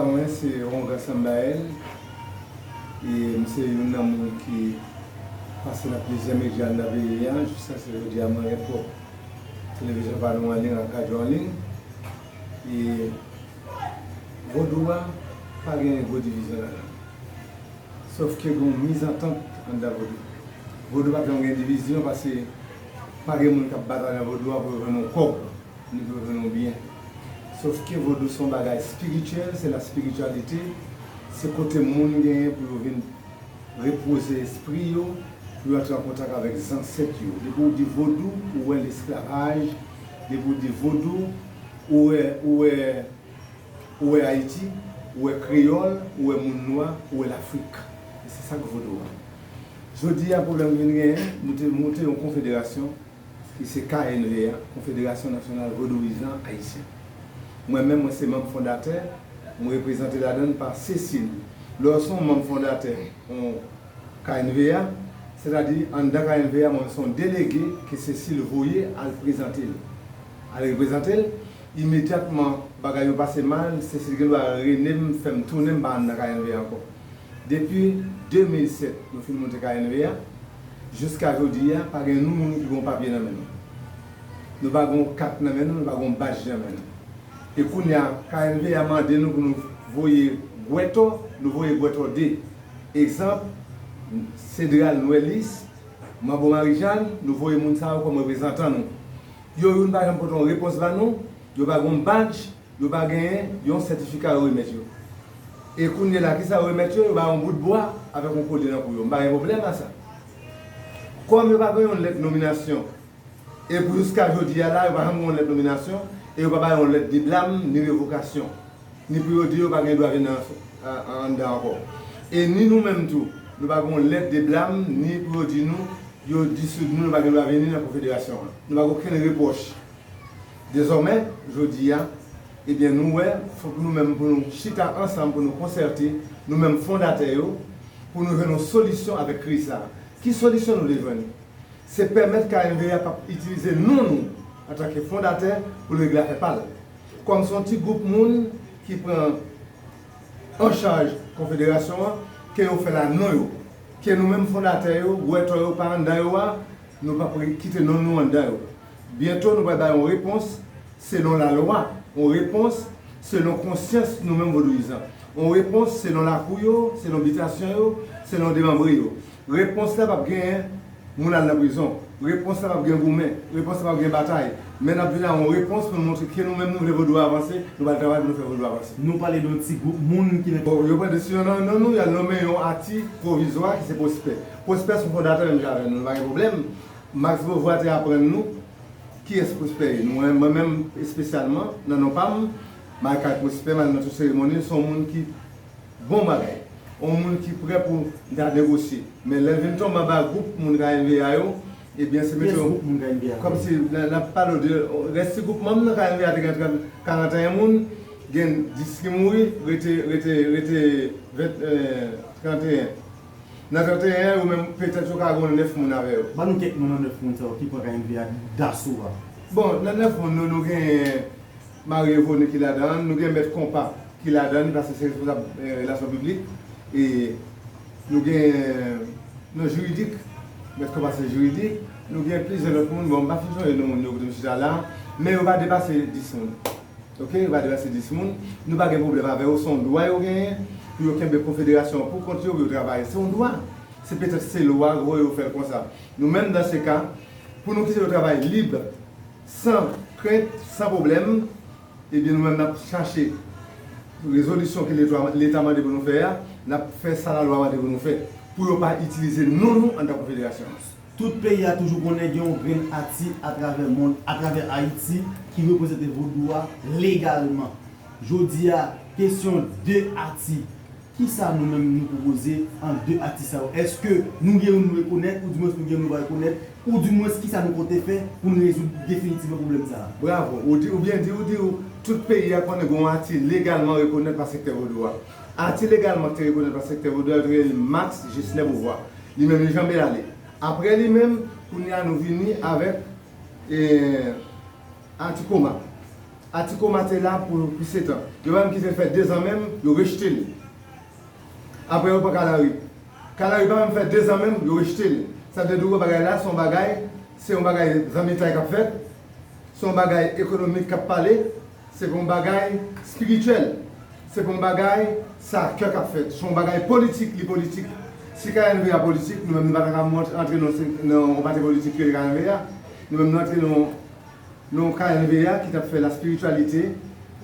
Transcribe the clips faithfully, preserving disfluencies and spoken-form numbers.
Mwen se Rongan Sambael, e m se youn nan moun ki pase nan plizyè medya nan peyi a, jiskaske jodi a mwen gen pwòp televizyon pa nou an liy ak radyo an liy. E vodou a pa gen gwo divizyon ladan l. Sòf ke gen yon mizantant anndan vodou. Vodou pa janm gen divizyon paske pa gen moun k ap batay nan vodou a pou yo jwenn yon kòb, ni pou yo jwenn yon byen. Sòf ke vodou se yon bagay espirityèl, se la spirityalite, se kote moun genyen pou yo vin repoze espri yo, pou yo antre an kontak avèk zansèt yo. Depi w di vodou, ou wè lesklavaj, depi w di vodou, ou wè, ou wè, ou wè Ayiti, ou wè kreyòl, ou wè moun nwa, ou wè Lafrik. E se sa k vodou a. Jodi a, pwoblèm ki vin genyen, nou te monte yon konfederasyon ki se K N V A, Konfederasyon Nasyonal Vodouyizan Ayisyen. Mwen menm, mwen se manm fondatè, mwen reprezante ladan l pa Cécile. Lè w se yon manm fondatè yon K N V A, sètadi anndan K N V A, mwen se yon delege ke Cécile voye al prezante l. Al reprezante l, imedyatman bagay yo pase mal, Cécile gen dwa rene m, fè m tounen, m pa anndan K N V A ankò. Depi de mil sèt, nou fin monte K N V A, jiska jodi a, pa gen nou moun ki gen yon papye nan men nou. Nou pa gen yon kat nan men nou, nou pa gen yon badj nan men nou. E kounye a, K N V A mande nou pou nou voye gwètò, nou voye gwètò de. Egzanp, Sedral Nwèlis, Manbo Marijàn, nou voye moun sa yo kòm reprezantan nou. Yo youn pa janm pote yon repons ba nou, yo pa gen yon badj, yo pa genyen yon sètifika yo remèt yo. E kounye la, kisa yo remèt yo? Yo ba yo yon bout bwa avèk yon kolye nan kou yo. M pa gen pwoblèm a sa. Kòm yo pa gen yon lèt nominasyon, e pou jiska jodi a la, yo pa janm gen yon lèt nominasyon, e yo pa ba yo yon lèt de blam ni revokasyon, ni pou yo di yo pa gen dwa vin an, an, anndan ankò. E ni nou menm tou, nou pa gen yon lèt de blam, ni pou yo di nou, yo disoud nou, nou pa gen dwa vini nan konfederasyon an. Nou pa gen okenn repwòch. Dezòmè, jodi a, ebyen, nou wè, fòk nou menm pou nou chita ansanm, pou nou konsète, nou menm fondatè yo, pou nou jwenn yon solisyon avèk kriz sa a. Ki solisyon nou vle jwenn? Se pèmèt K N V A p ap itilize non nou antanke fondatè pou l regle afè pa l. Kòm se yon ti gwoup moun ki pran an chaj konfederasyon an, ke yo fè l a non yo, ke nou menm fondatè yo, gwètò yo pa anndan yo a, nou p ap re-, kite non nou anndan yo. Byento nou pral bay yon repons selon lalwa, yon repons selon konsyans nou menm vodouyizan, yon repons selon lakou yo, selon bitasyon yo, selon demanbre yo. Repons la p ap genyen moun al nan prizon. Repons la p ap gen goumen. Repons la p ap gen batay. Men n ap vin a yon repons pou nou montre ke nou menm nou vle vodou a avanse, nou pral travay pou nou fè vodou a avanse. Nou pale de yon ti gwoup moun ki nan... Bon, yo pran desizyon nan non nou, y al nonmen yon ati pwovizwa ki se Pwospè. Pwospè se yon fondatè menm jan avè nou, nou pa gen pwoblèm. Max Beauvoir te aprann nou kiyès Pwospè ye. Nou, mwen, mwen menm espesyalman, nan non pa m, m al kay Pwospè, m al nan tout seremoni, se yon moun ki bon bagay. Yon moun ki prè pou ta negosye. Men lè l vin tonbe anba gwoup moun K N V A yo, ebyen, se mete yo kòmsi n ap pale de rès ti gwoup manm nan K N V A te gen trant, karanteyen moun, gen dis ki mouri, rete, rete, rete ven, eh, tranteyen. Nan tranteyen an, yo menm, petèt yo ka gen nèf moun avè yo. Ban nou kèk non nan nèf moun sa yo ki pran K N V A daso a. Bon, nan nèf moun, nou, nou gen Marie Yvonne ki ladan l, nou gen mèt konpa ki ladan l, paske se responsab, eh, relasyon piblik. E nou gen, nan jiridik, mèt konpa se jiridik. Nou gen plizyè lòt moun, bon, m pa fin sonje non moun yo kote m chita la, men yo pa depase dis moun. Oke, yo pa depase dis moun. Nou pa gen pwoblèm avè yo, se yon dwa yo genyen pou yo kenbe konfederasyon an pou kont yo, pou yo travay. Se yon dwa. Se petèt se lwa k voye yo fè l konsa. Nou menm, dans ce cas, pou nou kite yo travay lib, san krent, san pwoblèm, ebyen, nou menm, n ap chache rezolisyon ke Leta, Leta mande pou nou fè a, n ap fè sa lalwa mande pou nou fè, pou yo pa itilize non nou anndan konfederasyon an. Tout peyi a toujou konnen gen yon grenn ati atravè mond, atravè Ayiti, ki reprezante vodou a legalman. Jodi a, kesyon de ati. Kisa nou menm nou pwopoze an de ati sa yo? Èske nou gen youn nou rekonèt, oudimwens nou gen youn nou pa rekonèt, oudimwens kisa nou konte fè pou n rezoud definitivman pwoblèm sa a? Bravo, ou di, ou byen di, ou di, ou, tout peyi a konnen gen yon ati legalman rekonèt pa sektè vodou a. Ati legalman ki te rekonèt pa sektè vodou a, yo te rele Max Gisner Beauvoir. Li menm li janbe ale. Apre li menm, kounye a nou vini avèk, eh, Ati Koma. Ati Koma te la pou, pou setan. Yo pa menm kite l fè dezan menm, yo rejte l. Apre yo pran Kalari. Kalari pa menm fè dezan menm, yo rejte l. Sa vle di w wè bagay la, se yon bagay, se yon bagay zanmitay k ap fèt, se yon bagay ekonomik k ap pale, se pa yon bagay espirityèl, se pa yon bagay sa kè k ap fèt, se yon bagay politik, li politik. Si K N V A politik, nou menm nou pa ta ka mont-, antre nan, nan yon pati politik ki rele K N V A. Nou menm nou antre nan nan K N V A ki t ap fè laspirityalite,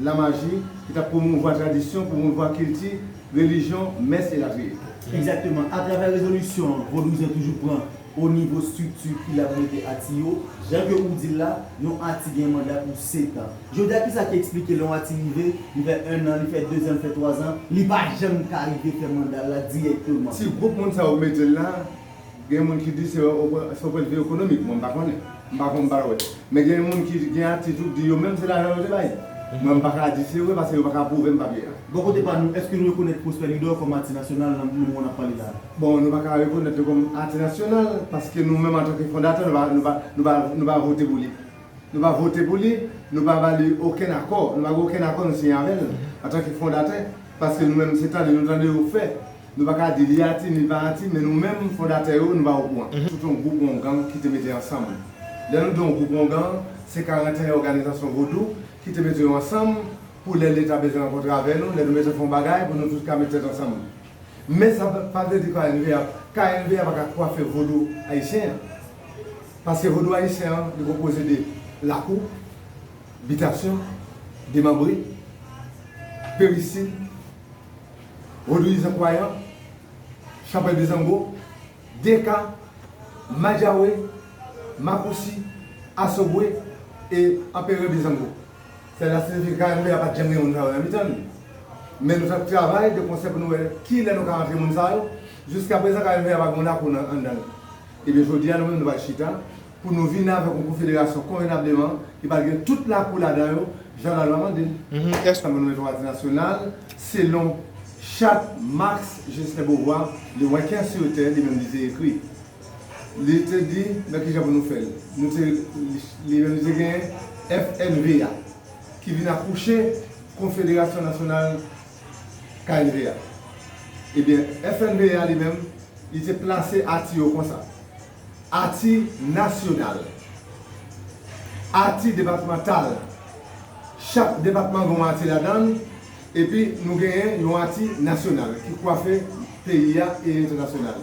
lamaji, ki t ap pwomouvwa tradisyon, pwomouvwa kilti, relijyon, mès elatriye. Egzakteman. Atravè rezolisyon an, vodouyizan toujou pran o nivo estrikti ki la pou mete ati yo. Jan ke ou di l la, yon ati gen manda pou sèt an. Jodi a, kisa ki eksplike lè yon ati rive, li fè enn an, li fè dezan, li fè twazan, li pa janm ka rive fè manda l la dirèkteman? Ti gwoup moun sa yo mete l la, Gen moun ki di se o, o, se o pwennvi ekonomik, mwen m pa konnen. M pa konn, m pa wè. Men gen moun ki gen atitid di yo menm se lajan yo te bay. Mwen m pa ka di se vre paske yo pa ka pwouve m papye a. Bò kote pa nou, èske nou rekonèt Prosper Lidor kòm ati nasyonal nan moman n ap pale la a? Bon, nou pa ka rekonèt li kòm ati nasyonal paske nou menm antanke fondatè, nou pa, nou pa, nou pa, nou pa vote pou li. Nou pa vote pou li, nou pa ba li okenn akò, nou pa gen okenn akò nou siyen avè l antanke fondatè, paske nou menm se tande nou tande yo fè. Nou pa ka di li ati, li pa ati, men nou menm fondatè yo, nou pa okouran. Se te yon gwoup, yon gang ki te mete ansanm. Lè nou di yon gwoup, yon gang, se karanteyen òganizasyon vodou ki te mete yo ansanm pou lè Leta bezwen rankontre avè nou, lè nou bezwen fè yon bagay, pou nou tout ka met tèt ansanm. Men sa pa, pa vle di K N V A, K N V A pa ka kwafe vodou ayisyen an. Paske vodou ayisyen an, li konpoze de lakou, bitasyon, demanbre, perisid, vodouyizan kwayan, chanpèl bizango, deka, madjawe, makousi, asobwe e anperè bizango. Sèla siyifi K N V A pa t janm gen moun sa yo nan mitan l. Men nou t ap travay de konsè pou nou wè ki lè nou ka rantre moun sa yo. Jiskaprezan K N V A pa gen yon lakou nan, anndan l. Ebyen, jodi a, nou menm, nou pral chita pou nou vin avèk yon konfederasyon konvenableman ki pral gen tout lakou ladan yo, jan lalwa mande l. Sa nou mete yon ati nasyonal, selon chat Max Justin Beauvoir, le moins qu'un sur terre, li menm li te ekri. Li te di nan ki jan pou nou fè l. Nou te, li, li menm li te gen F N V A, ki vin akouche Konfederasyon Nasyonal K N V A. Ebyen, F N V A li menm, li te plase ati yo konsa. Ati nasyonal. Ati depatmantal. Chak depatman gen yon ati ladan l, epi nou genyen yon ati nasyonal ki kwafe peyi a e entènasyonal.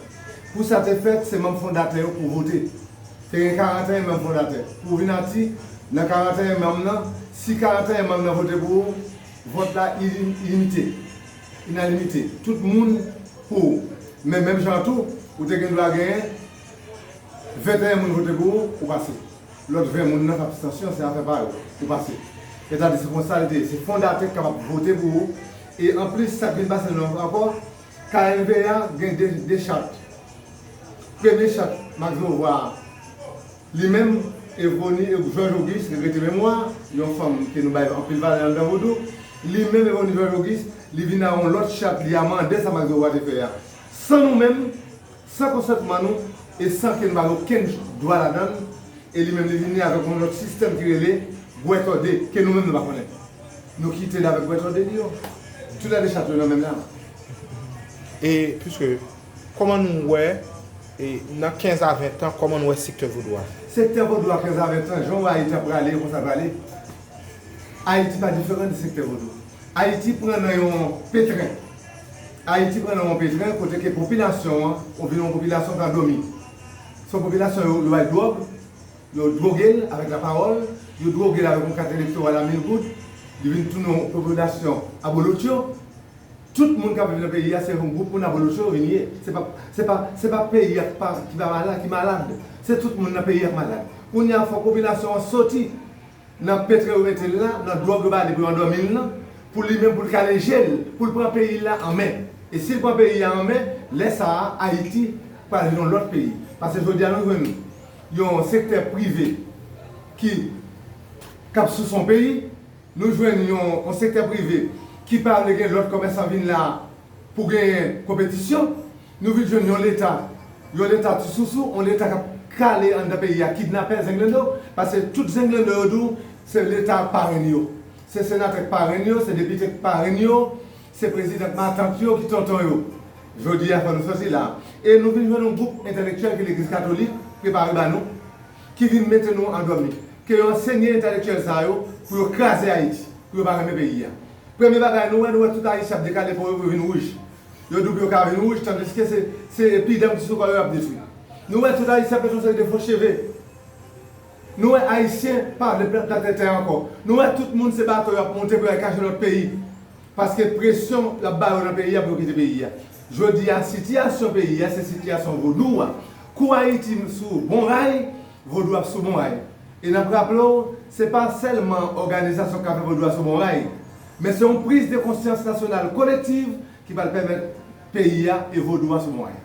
Pou sa te fèt, se manm fondatè yo pou vote. Te gen karanteyen manm fondatè. Pou w vin ati, nan karanteyen manm nan, si karanteyen manm nan vote pou ou, vòt la ili-, ilimite, inalimite. Tout moun pou ou. Men menm jan tou, ou te gen dwa genyen venteyen moun vote pou ou, ou pase. Lòt ven moun nan k ap abstansyon, se afè pa yo, ou pase. Sètadi se konsa l te ye. Se fondatè k kapab vote pou ou. E anplis, sa k vin pase nou ankò, K N V A gen de, de chat. Premye chat, Max Beauvoir, li menm, Evoni, Georges Auguste, regrete memwa, yon fanm ke nou bay anpil valè anndan vodou, li menm, Evoni Georges Auguste, li vin ak yon lòt chat, li amande sa Max Beauvoir te fè a. San nou menm, san konsantman nou, e san ke nou pa gen okenn dwa ladan l, e li menm li vini avèk yon lòt sistèm ki rele Gwètòde, ke nou menm nou pa konnen. Nou kite l avèk Gwètòde li yo. Toulède chat yo nan menm la. E piske, kòman nou wè, e nan kenz a ven tan, kòman nou wè sektè vodou a? Sektè vodou a kenz a ven tan, jan w wè Ayiti ap prale, e konsa l prale. Ayiti pa diferan de sektè vodou. Ayiti pran nan yon petren. Ayiti pran nan yon petren kote ke popilasyon an, ou vin yon popilasyon k andòmi. Se yon popilasyon yo, yo bay dwòg, yo dwoge l avèk lapawòl, yo dwoge l avèk yon kat elektoral a mil goud, li vin tounen yon popilasyon abolotcho. Tout moun k ap viv nan peyi a, se yon gwoup moun abolotcho yo vin ye. Se pa, se pa, se pa peyi a ki pa, ki pa malad, ki malad. Se tout moun nan peyi a k malad. Kounye a, fòk popilasyon an soti nan petren yo mete l la, nan dwòg yo ba li pou yo andòmi l lan, pou li menm, pou l kale je l, pou l pran peyi l la an men. E si l pran peyi a an men, lè sa a, Ayiti pral vin yon lòt peyi. Paske jodi a, nou jwenn yon sektè prive ki, k ap souse yon peyi, nou jwenn yon, yon sektè prive ki pa vle gen lòt komèsan vin la pou genyen konpetisyon. Nou vin jwenn yon Leta, yon Leta ti sousou, yon Leta k ap kale anndan peyi a, kidnapè, zenglendo, paske tout zenglendo yo di w se Leta k parenn yo. Se senatè k parenn yo, se depite k parenn yo, se prezidan k matant yo, ki tonton yo. Jodi a, fò nou sòti la. E nou vin jwenn yon gwoup entèlektyèl ke Legliz Katolik prepare ba nou, ki vin mete nou andòmi. Ke yo ansenye entèlektyèl sa yo pou yo kraze Ayiti, pou yo pa renmen peyi a. Premye bagay, nou wè, nou wè tout Ayisyen ap dekale po yo pou yo vin wouj. Yo di w pou yo ka vin wouj, tandiske se, se epidanm ki sou kò yo y ap detwi. Nou wè tout Ayisyen ap met yon seri de fo cheve. Nou wè Ayisyen pa vle plat, plat tè ankò. Nou wè tout moun se bato y ap monte pou y al kache lòt peyi. Paske presyon l ap ba yo nan peyi a pou yo kite peyi a. Jodi a, sitiyasyon peyi a, se sitiyasyon vodou a. Kou Ayiti sou bon ray, vodou ap sou bon ray. E n ap raple w, se pa sèlman òganizasyon k ka fè vodou a sou bon ray, men se yon priz de konsyans nasyonal kolektiv ki pral pèmèt peyi a e vodou a sou bon ray.